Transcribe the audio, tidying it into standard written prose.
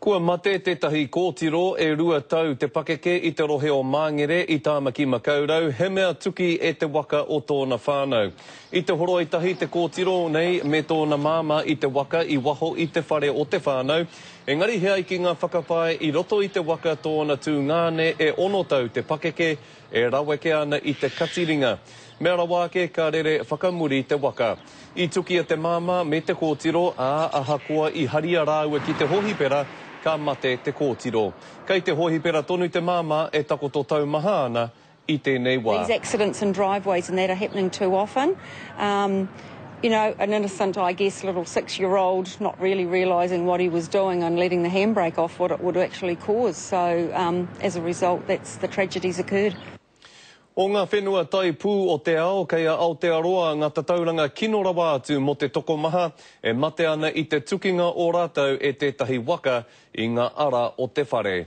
Kua mate tētahi kōtiro e rua tau te pakeke i te rohe o Māngere i Tāmaki Makaurau, he mea tuki e te waka o tōna whānau. I te horoi tahi te kōtiro nei me tōna māmā i te waka i waho i te whare o te whānau, engari he ai ki ngā whakapae i roto i te waka tōna tūngāne e ono tau te pakeke e raweke ana i te katiringa. Mea rawa ake ka rere whakamuri te waka. I tukia te māmā me te kōtiro, ā, ahakoa i haria rāua ki te hōhipera, ka mate te kōtiro. Kei te hōhipera tonu te māmā e takoto taumaha ana i tēnei wā. These accidents in driveways and that are happening too often. Um, you know, an innocent, I guess, little six-year-old not really realising what he was doing and letting the handbrake off what it would actually cause. So, um, as a result, that's the tragedies occurred. O ngā whenua taipū o te ao, kei a Aotearoa ngā tatauranga kino rawa atu mō te tokomaha e mate ana i te tukinga o rātou e tētahi waka i ngā ara o te whare.